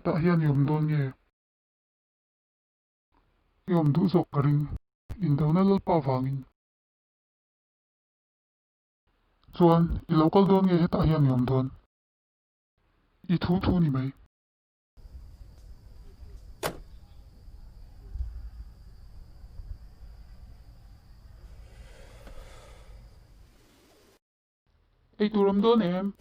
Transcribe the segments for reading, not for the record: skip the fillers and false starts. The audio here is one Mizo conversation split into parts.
Hetah hian i awm dawn nge? I awm duh zawk ka ring. Indona Lalpa vangin. Chuan, i lo kal dawn nge hetah hian i awm dawn? I thu thu ni mai. Ei tur awm dawn em?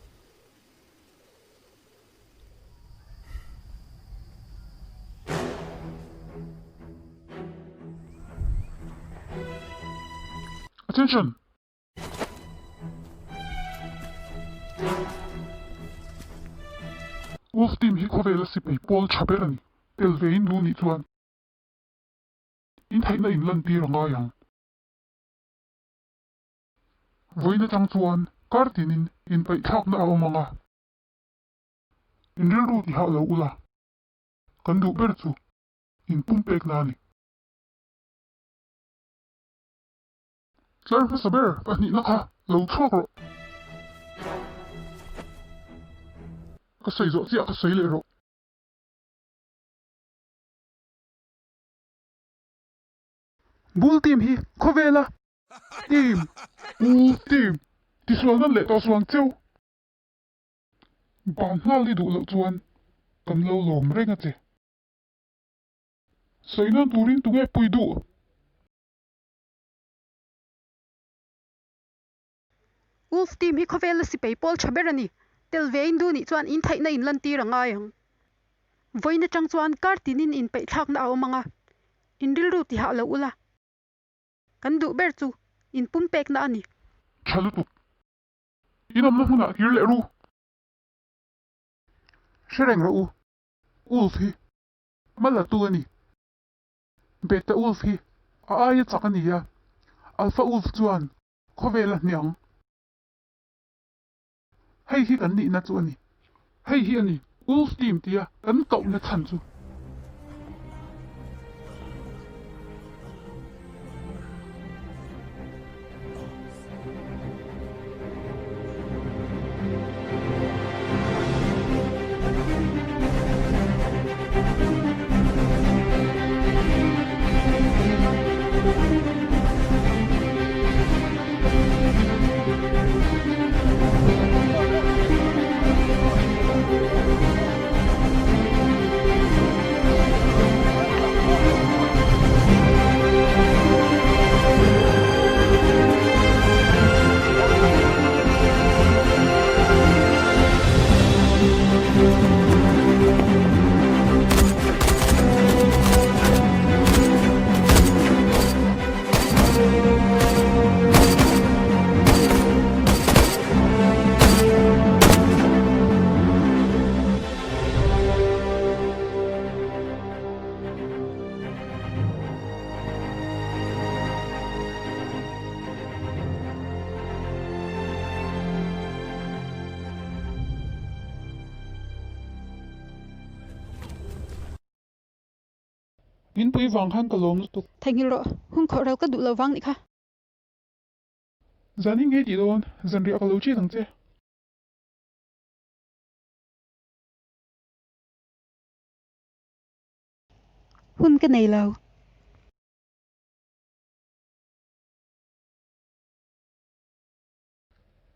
Attention! Wolf team hi khawvela sipai pawl tha ber a ni. Tel ve in duh nih chuan in theihna in lantir a ngai ang. Vawiin atang chuan kar tinin inpaihthlakna a awm ang a, in rilru ti hah lo ula, kan duh ber chu in pumpekna a ni. Tlar hmasa ber pahnihna kha lo chhuak rawh. Ka sawi zawh chiah ka sawi leh rawh. Bull team hi khawvela team Bull team tisual nan leh tawh suang cheu. Ban nghal i duh loh chuan kan lo lawm reng a che. Sawi nan turin tunge pui duh? Wolf team hi khawvela sipai pawl tha ber a ni. Tel ve in duh nih chuan in theihna in lantir a ngai ang. Vawiin atang chuan kar tinin inpeihthlakna a awm ang a, in rilru ti hah lo ula. Kan duh ber chu in pumpekna a ni. Tha lutuk. In awmna hmunah kir leh ru. Hre reng rawh u. Wolf hi mal la tu a ni. Beta Wolf hi a aia chak a ni a, Alpha Wolf chuan khawvel a hniang. Hei hi kan nihna chu a ni. Hei hi a ni Wolf team tia kan kohna chhan chu. Min pui vang khan ka lawm lutuk. Theihnghilh rawh, hun khawh rel ka duh lo vang nih kha. Zan hi ngei tih dawn, zanriah ka lo chin ang che. Hun ka nei lo.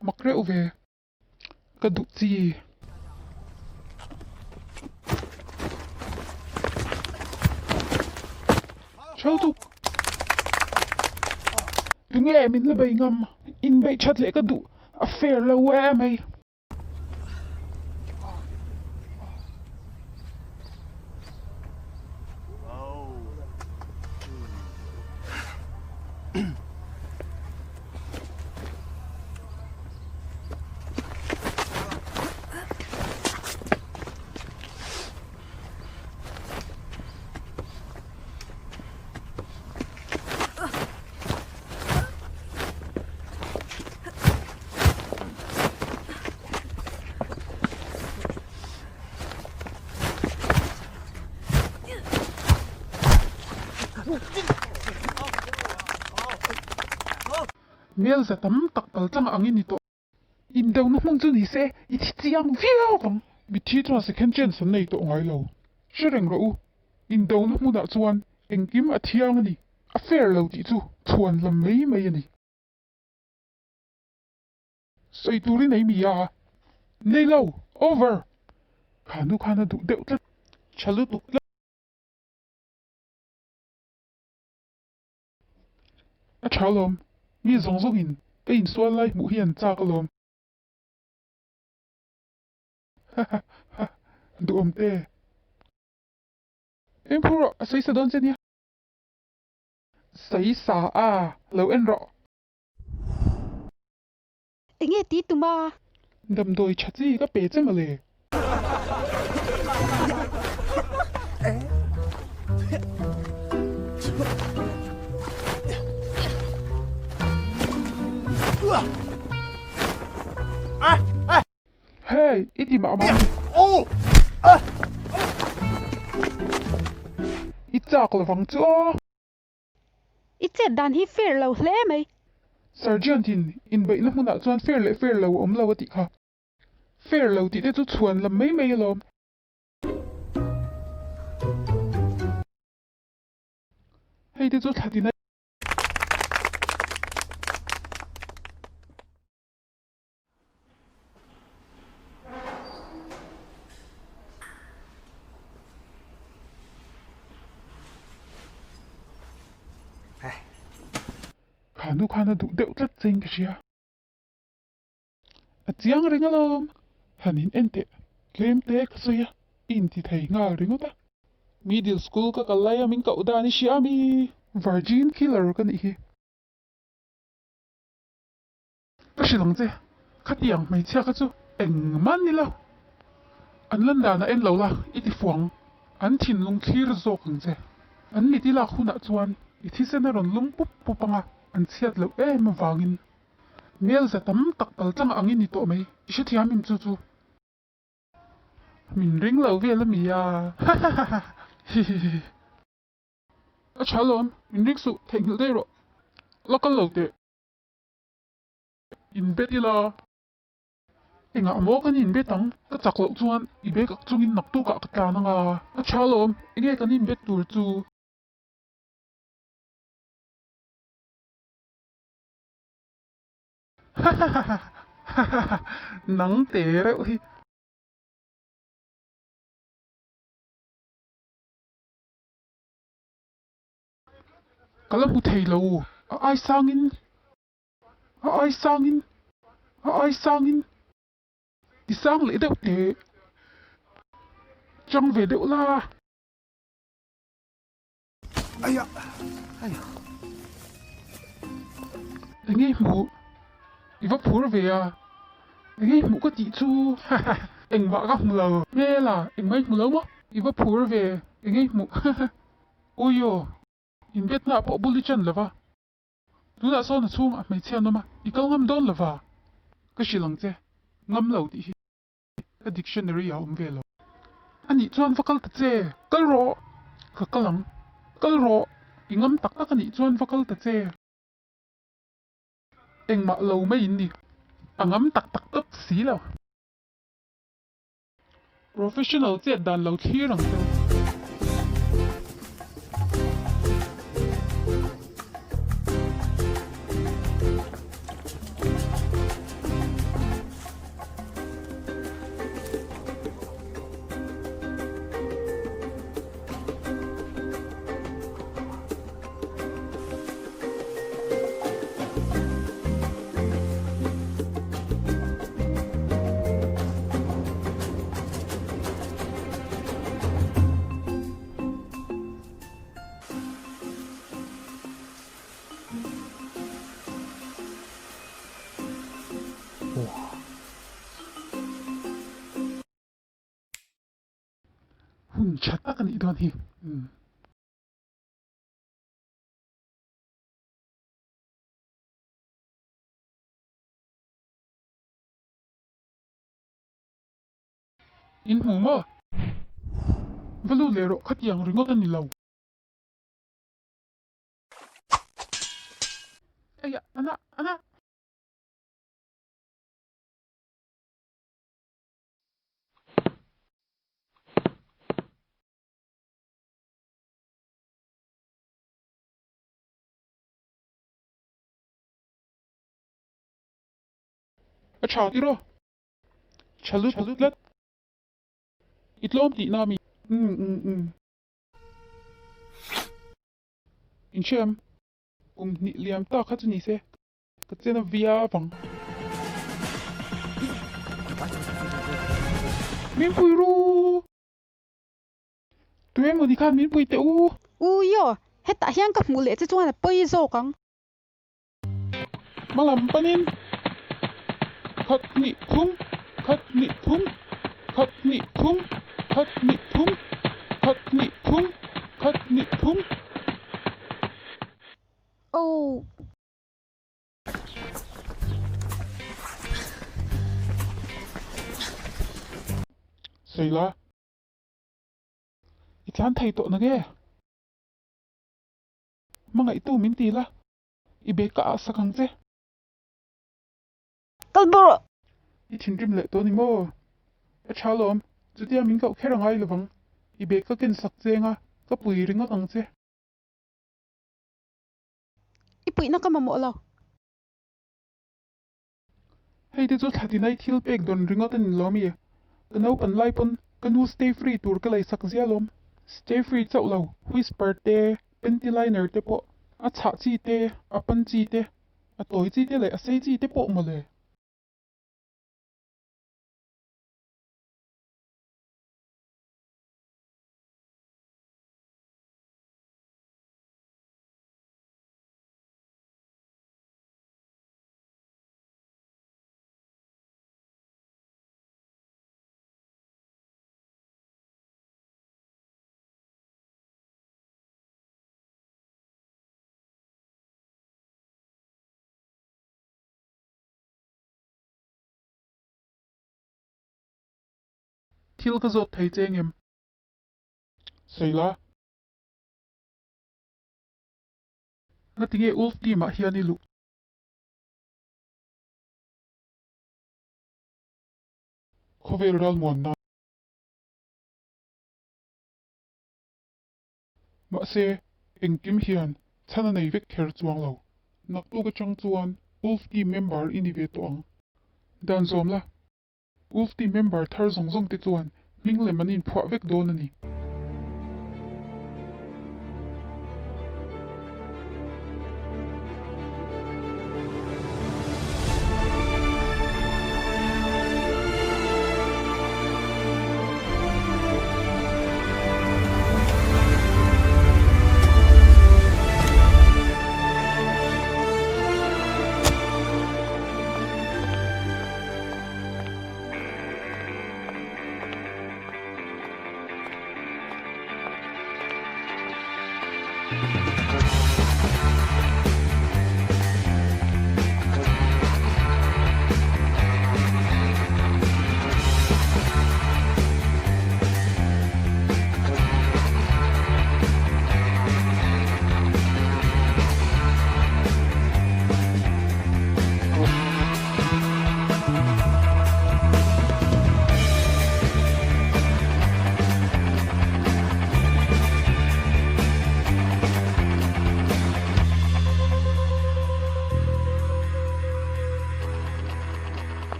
Mak reuh ve. Ka duh chi. Chho tuk. Tunge min la bei ngam? Inbeih that leh ka duh a fair lo em hei. Mel za tam tak pal tlang ang i ni tawh. Indona hmun chu ni se i thi chiang viau ang. Mitthi chuan second chance an nei tawh ngai lo. Hre reng rawh u, indona hmunah chuan engkim a thiang a ni, a fair lo tih chu chhuan lam mai mai a ni. Sawi tur i nei mi a? Nei lo, over! Kha nu khan a duh deuh tlat, tha lutuk tlat. A tha alawm, mi zawng zawngin ka insual lai hmuh hi an chak alawm. Ha ha ha, duhawm te. Eng phur rawh, a sawi sa dawn che nia. Sawi sa a, lo en rawh. Enge ti tum a? Damdawi tha chi ka pe che mawle. Hey, i ti mah mah ni. I chak lovang chu aw. I chet dan hi fair lo hle mai. Sergeant in inbeihna hmunah chuan fair leh fair lo a awm lo a tih kha. Fair lo tih te chu chhuan lam mai mai alawm. Hei te chu thla tina. Kha nu khan a duh deuh tlat chein ka hria. A chiang reng alawm. Han in en teh, tlem te ka sawi a, i inti thei nghal ringawt a. Middle school ka kal lai a min koh dan i hria a mi? Virgin killer ka nih hi. Ka hrilh ang che, khatiang hmeichhia kha chu engmah ni lo. An lan danah en lo la, i ti fuang. An thinlung thlir zawk ang che. An mit i lak hunah chuan i thisen a rawn lum pup pup ang a, an chhiat loh em avangin mel za tam tak pal tlang angin i tawh mai. I hrethiam em chu chu? Min ring lo vel a mi a, hahahaha, hihihi. A tha alawm, min ring suh, theihnghilh daih rawh. La kal lo teh. Inbet ila. Engah maw kan inbet ang? Ka chak loh chuan i bag ak chungin naktukah ka tlan anga. A tha alawm, enge kan inbet tur chu? Hahahaha, nang te reuh hi. Ka la hmu thei lo, a ai sangin. A ai sangin, a ai sangin i sang leh deuh teh. Chang ve deuh la. Enge hmuh? I va phur ve a. Enge hmuh ka tih chu? Engmah ka hmu lo. Hmela, engmah i hmu lo maw? I va phur ve. Enge hmuh? Uiaw, inbiatna pawh bul i chan lo va. Tunah sawn a chhungah hmeichhia an awm a, i kal ngam dawn lova ka hrilh ang che, ngam lo tih hi ka dictionary ah a awm ve lo. Anih chuan va kal ta che, kal rawh, ka kal ang, kal rawh, i ngam tak tak anih chuan va kal ta che. Engmah lo mai in ni, a ngam tak tak tawp si lo. Professional chet dan lo thlir ang che u. Hun tha tak a nih dawn hi. In hmu maw? Va lut leh rawh, khatiang ringawt a ni lo. Eiah, ana, ana! A tha tiraw? Tha lutuk tlat. I tlawm tihna a mi? Umm umm umm. Inhriam, kum hnih liam ta kha chu ni se, ka chen a viau ang. Min pui ru! Tu emaw ni khan min pui teh u? U Io, hetah hian ka hmuh leh che chuan a pawi zawk ang. Hma lam panin khat hnih thum, khat hnih thum, khat hnih thum, khat hnih thum, khat hnih thum, khat hnih thum. Oh. Sawi la, i tlan thei tawh na nge? Hmangaihtu min ti la, i bag ka ah sak ang che. Kal bawrh rawh. I thinrim leh tawh ni maw? A tha lawm, chutia min koh kher a ngai lovang. I bag ka ken sak cheng a, ka pui ringawt ang che. I puihna ka mamawh lo. Hei te chu thla tinai thil pek dawn ringawt a ni lo mi? Ka naupan lai pawn ka nu stay free tur ka lei sak zia lawm. Stay free chauh lo, whisper te, panty liner te pawh, a chhah chi te, a pan chi te, a tawi chi te leh a sei chi te pawh mawle. Thil ka zawt thei che engem? Sawi la. Ngatinge Wolf team ah hian i luh? Khawvel ralmuan nan. Mahse, engkim hian chhan a nei vek kher chuang lo. Naktuk atang chuan Wolf team member i ni ve tawh ang. Dan zawm la. Wolf team member thar zawng zawng te chuan hming lem an inphuah vek dawn a ni.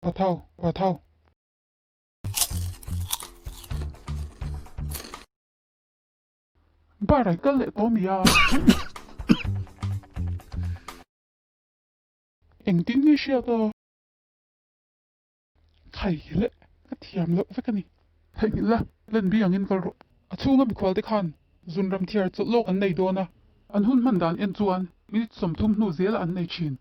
Pathau, pathau. Bar ai kal leh tawh mi a. Engtin nge hriat a? Thai leh ka thiam loh vek a ni. Theihnghilh la, plan B angin kal rawh. A chhunga mikhual te khan zunram thiar chawlh lawk an nei dawn a, an hun hman dan en chuan minute 30 hnu zela an nei thin.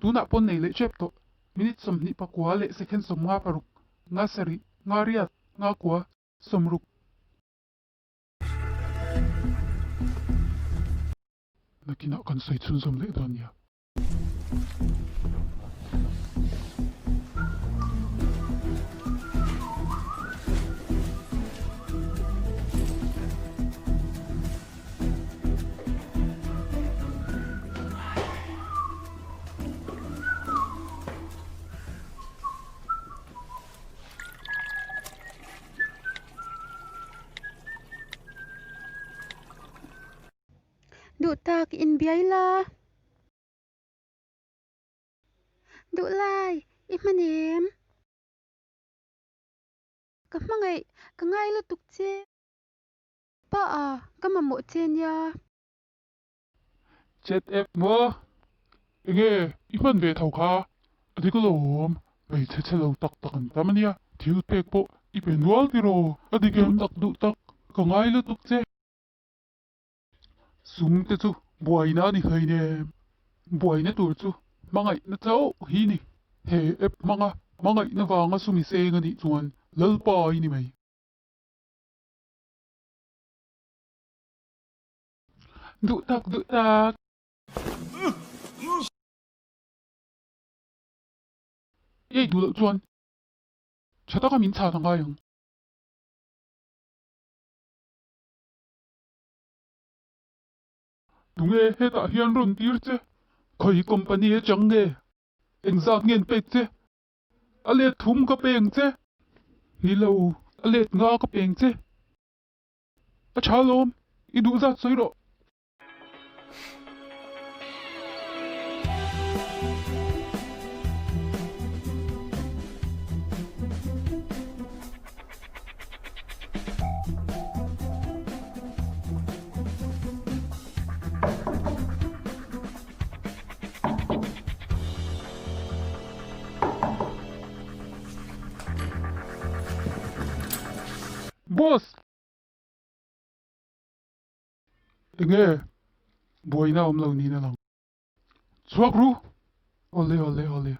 Tunah pawn nei leh tep tawh. Minute 29 leh second 56, nga sarih, nga riat, nga kua, 60. Nakinah kan sawi chhunzawm leh dawn nia. Duh tak in biai la. Duh lai, I hman em? Ka hmangaih, ka ngai lutuk che. Pa a, ka mamawh che nia. Chat app maw? Enge i hman ve tho kha? A dik alawm, hmeichhe chhe lo tak tak an tam ania, thil pek pawh i pe nual tiraw? A dik em? Duh tak duh tak, ka ngai lutuk che. Sum te chu buaina a ni hleinem, buaina tur chu hmangaihna chauh hi ni. He app hmanga hmangaihna vanga sum i seng a nih chuan Lalpa i ni mai. Duh tak duh tak. I ei duh loh chuan tha taka min chhan a ngai ang. Tunge hetah hian rawn tir che? Khawi company atang nge? Engzat nge an pek che? A let thum ka peng che. Ni lo, a let nga ka peng che. A tha lawm, i duh zat sawi rawh. Boss! Enge buaina awm lo niin a lang. Chhuak ru! Awle awle awle.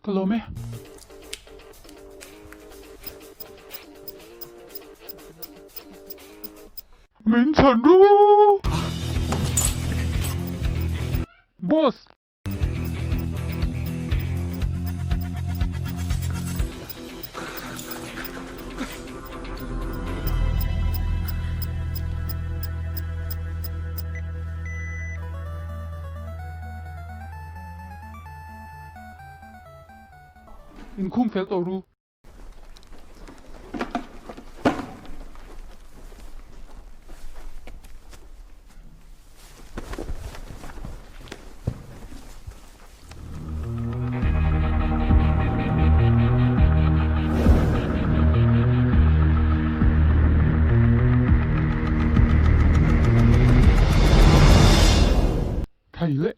Ka lawm e. Min chhan ru! Boss! Inkhum fel tawh ru. Thei leh.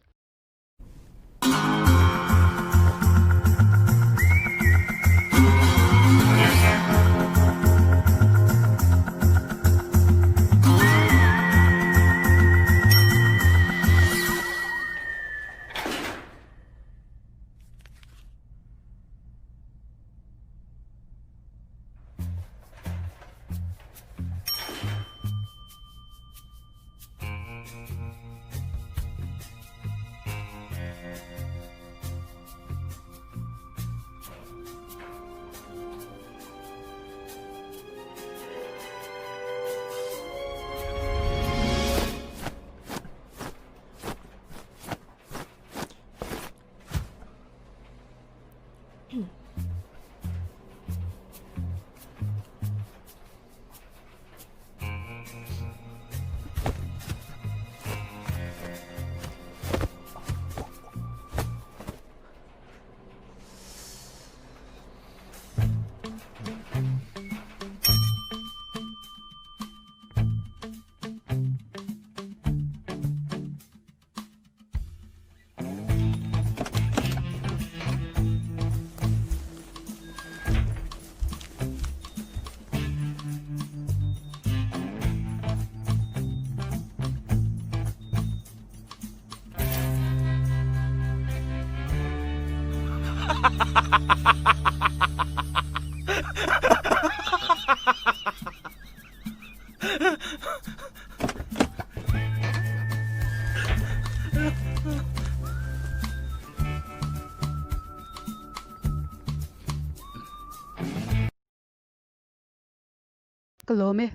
Ka lawm e.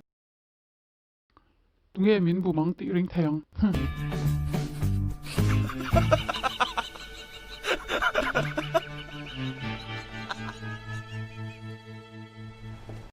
Tunge min bum ang tih ring thei ang.